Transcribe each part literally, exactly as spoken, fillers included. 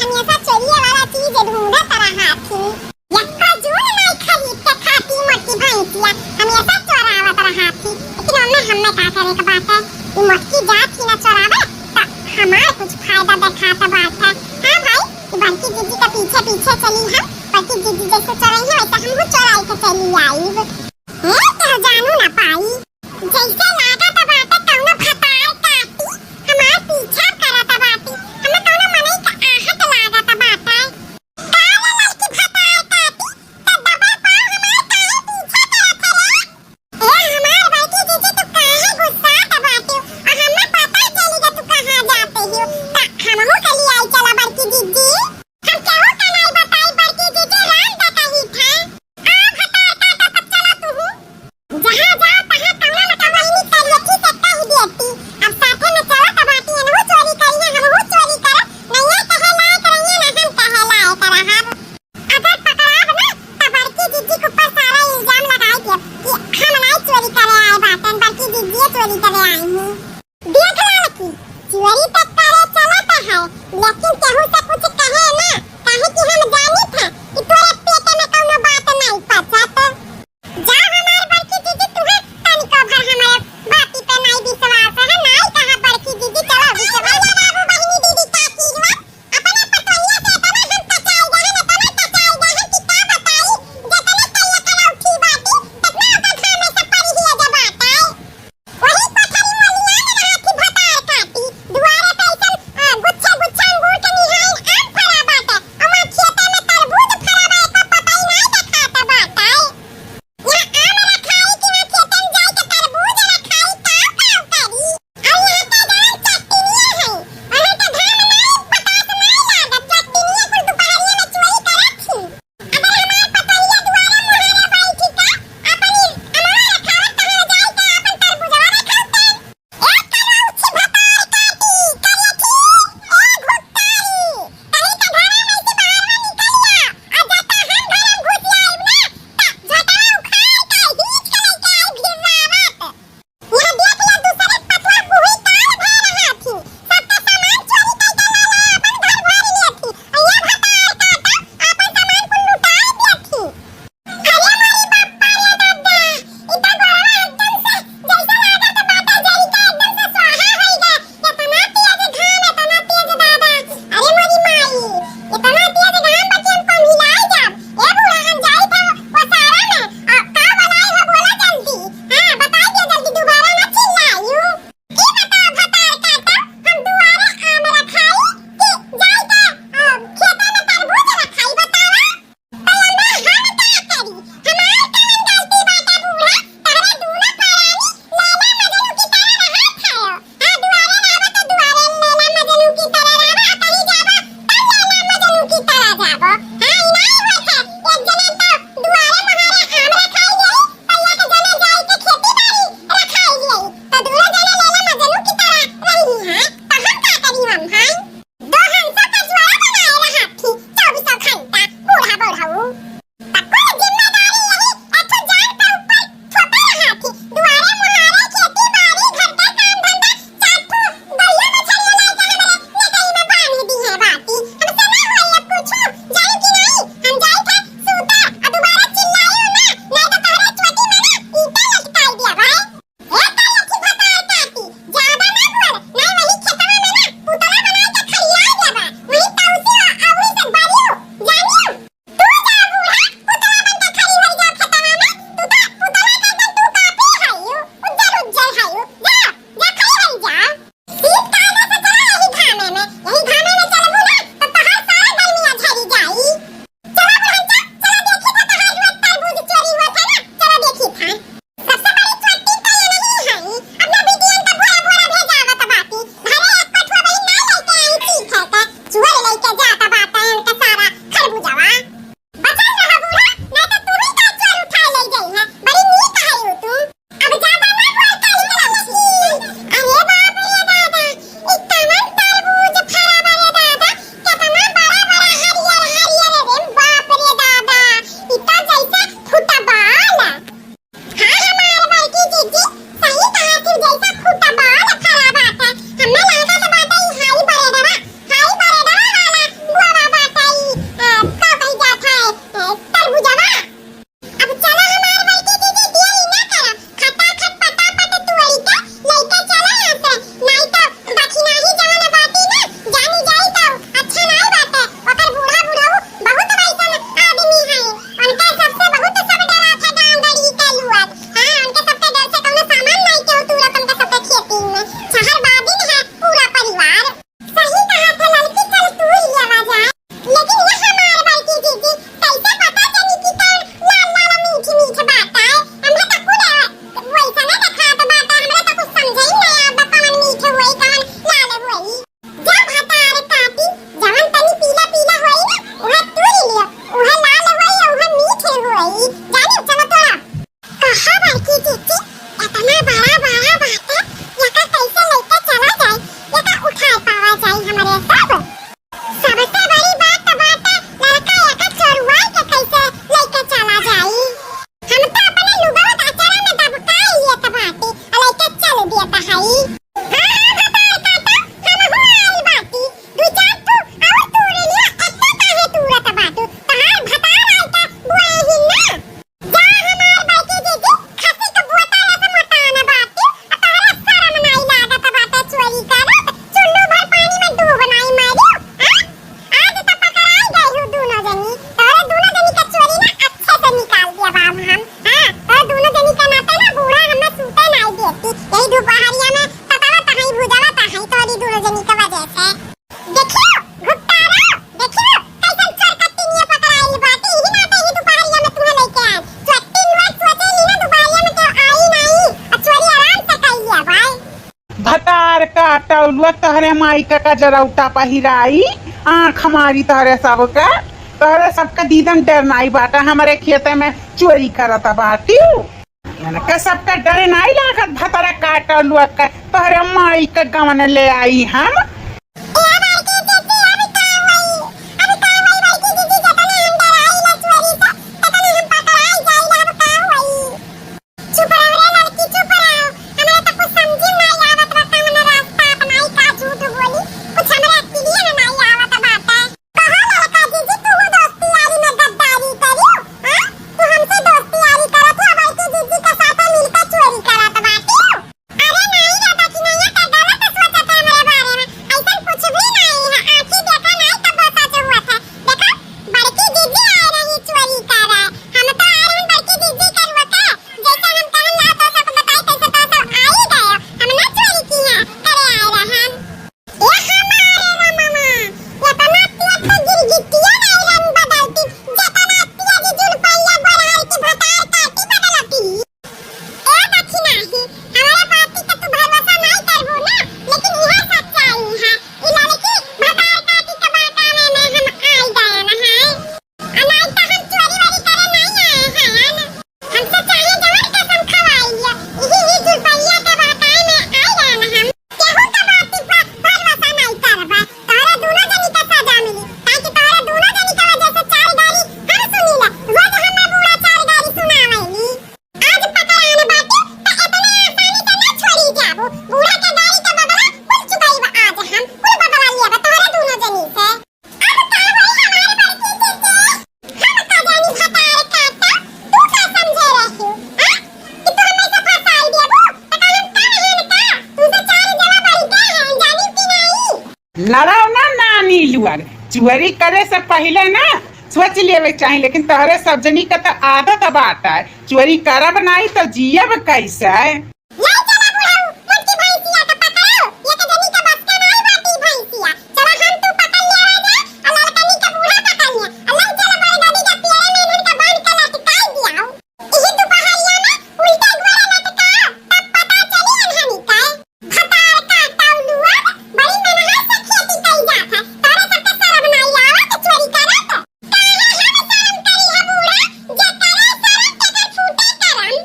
हमेशा चोरिये वाला चीज ढूंढत रहा थी। यक्को जून नाई खरीद के खाती मोटकी भैंसिया, हमेशा चोरावत रहा थी। लेकिन ओमे हमें का करे के बाटे? ई मोटकी जात ही ना चोरावे, त हमार कुछ फायदा देखात बाटे। हाँ भाई, ई बड़की जीजी के पीछे पीछे चली हम, बड़की जीजी जैसे चोरई है वैसे हमहू चोराई के चली आईब। ए, केहू जानू ना पाई। जैसे लागत बाटे कौनो भतार काटी, हमार पीछा करत बाटी। हमें कौनो मनई के आहट लागत बाटे। का रे लड़की भतार काटी, त दबा पाँव हमार काहे पीछा करत हले? ए, हमार बड़की जीजी, तू काहे गुस्सात बाटी? आ हमें पता चली कि तू कहाँ जाते हो, त हमहू के लिए आई चला बड़की जीजी। हम केहू के नाई बताई बड़की जीजी, राम डकैत है। आ भतार काटा, तब चला तू। जहाँ जाओ तहाँ कौनो न कौनो इन्हीं करियठी से कह देती। अब साथे में चलत बाटी, इनहू चोरी करी है, हमहू चोरी करब। नैया कहे लायक रहिए ना हम कहे लायक रहब। अगर पकड़ाब ना, त बड़की जीजी के ऊपर सारा इल्जाम लगाई देब कि हम नाई चोरी करे आए बाटन, बड़की जीजिए चोरी करे आई हैं। देख लड़की, चोरी त करे चलत है, लेकिन केहू से कुछ कहे ना, काहे कि हम जानित है कि तोरे पेट में कौनो बात नाई पचत। जा हमार बड़की जीजी, तुहे तनिको भर हमारे बाती पे नाई विश्वास है, नाई कहा बड़की जीजी, चलो विश्वास। भैया बाबू बहिनी दीदी काकी हुआ, अपने पतोहिया से इतना हम कचाई गए हैं, इतना कचाई गए हैं कि का बताई, जितने करिया करौठी बाटी, कितना ओकर घाम में से परी हिया जब आता है। वही कोठरी मोलिया में रहत ही भतार काटी, दुआरे पे अइसन, अ, गुच्छे गुच्छे अंगूर के निहान आम फरा बाटे, अउर खेते में अरे माई का कजरौटा पहिराई, आँख मारी तोहरे सबके, तोहरे सबके दीदन डर नाई बाटा, हमरे खेते में चोरी करत बाटिउ। इनके सबके डर नाई लागत, भतरा काटल लोग के, तोहरे माई के गवन ले आई हम। ए बड़की जीजी, अब का होई? अब का होई बड़की जीजी, जतने हम डराई ला चोरी से, ततने हम पकड़ाई जाई ला, अब का होई? चुप रहो रे लड़की, चुप रहो। हमरा तो कुछ समझी में नाई आवत बा, कौन रास्ता अपनाई, का झूठ बोली, कुछ हमरा अक्लिए में नाई आवत बाटे। कहो लड़का जीजी, तू दोस्ती यारी में गद्दारी करियो, हाँ? तू हमसे दोस्ती यारी करत हो, बड़की जीजी के साथ मिलकर चोरी करत बाटियो। अरे नाई दादा, कि नाई का गलत सोचत है हमरे बारे में, ऐसन कुछ भी नाई है, आँखी देखा नाई तब सच हुआ था। देखा, बड़की जीजी आए रही चोरी करे, हम तो आए रहन बड़की जीजी के रोके, जैसे हम कहन ला तो सब बताई, तैसे तो सब आ ही गए। हम ना चोरी किहे, करे आए रहन। ए हमारे रममा, एतना तेज तो गिरगिटिया नहीं रंग बदलती, जतना तेज जुलपैया बोरार के भतार काटी बदलती। ए दखिनाही, हमारे बाती के तू भरोसा नहीं करबू ना, लेकिन यह सच्चाई है। ई लड़की भतार काटी के बहकावे में हम आई गए हैं। आ नाई त हम चोरी वोरी करे नाई आए हन। हमसे चाहे जवन कसम खवाई लिया, इही ही जुलपैया के बहकाए में आए रहन हम। केहू के बाती पर भरोसा नाई करबा। तोहरे दूनो जनी के सजा मिली, काहे कि तोहरे दूनो जनी के वजह से चार गाली हम सुनीला। रोज हमें बूढ़ा चार गाली सुनावेली। आज पकड़ान बाटी, त एतने आसानी से ना छोड़ी जाबू। बूढ़ा के गाली के बदला कुल चुकाईबा आज हम, कुल बदला लेबा तोहरे दूनो जनी से। अब का होई हमार बड़की जीजी? हम का जानी भतार काटा, तू का समझे रही? हाँ? कि तू हमें से फंसाई देबू? त का हम का हन का? तुमसे चार जगह बढ़ गए हैं, जानी कि नहीं? लड़ाओ ना नानी लुअर, चोरी करे से पहिले ना सोच लेवे के चाही, लेकिन तोहरे सब जनी के त आदत बाटे, चोरी करब नाई त जियब कैसे? ले चला बुढ़ऊ, मोटकी भैंसिया के पकड़ो, एक जनी के बस के नाई बाटी भैंसिया। चला हम तू पकड़ लेवा जा, आ ललकनी के बूढ़ा पकड़ ले, आ ले चला बड़े नदी के पेड़े में इनके बांध के लटकाई दियाओ। इही दुपहरिया में उल्टे गोड़े लटकाओ, तब पता चली इन्हनी के। भतार काटौ लुअर, बड़ी मेहनत से खेती कई जात है। तोरे सबके शरम नाई आवत चोरी करत? काहे हम शरम करी है बूढ़ा? जे करे शरम तेकर फूटे करम।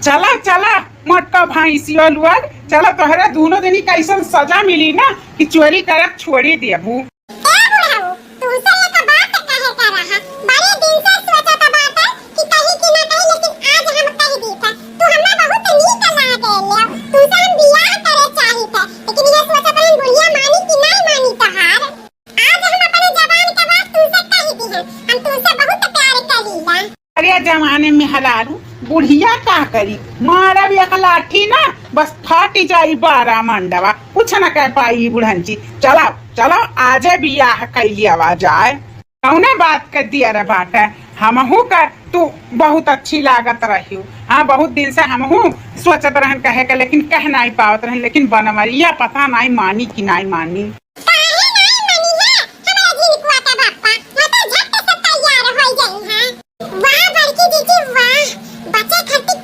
चला, चला, मोटका भैंसिया लुअर, चला तोहरे दूनो जनी कैसन सजा मिली ना कि चोरी करब छोड़ी देबू। ए बुढ़ऊ, तुमसे एक बात कहे के रहा। बड़े दिन से सोचत बाटे कि कही कि ना कही, लेकिन आज हम कह दी था। तू हमरा बहुत नीक लागे ले। तुमसे हम बियाह करे चाही थे, लेकिन ये सोचत रहन बुढ़िया मानी कि नहीं मानी तोहार। आज हम अपने जबान के बात तुमसे कह दी है। हम तुमसे बहुत प्यार करीला। अरे जमाने में हलारू बुढ़िया का करी, मारब एक लाठी ना, बस फाटी जाई बारह मंडवा, कुछ न कह पाई बुढ़ंची। चलो, चलो, आजे बियाह कैली आवा जाए। कौने बात के दिया रे बाटे, हमहू का तू बहुत अच्छी लागत रही। हाँ, बहुत दिन से हमहू सोचत रहन कहे के, लेकिन कह नाई पावत रहन, लेकिन बनवरिया पता नाई मानी कि नाई मानी। काहे नाई मानी है हमारे झिनकुआ के बापा, मैं तो झट से तैयार हो गई है। वाह बड़की जीजी वाह, बचे खातिर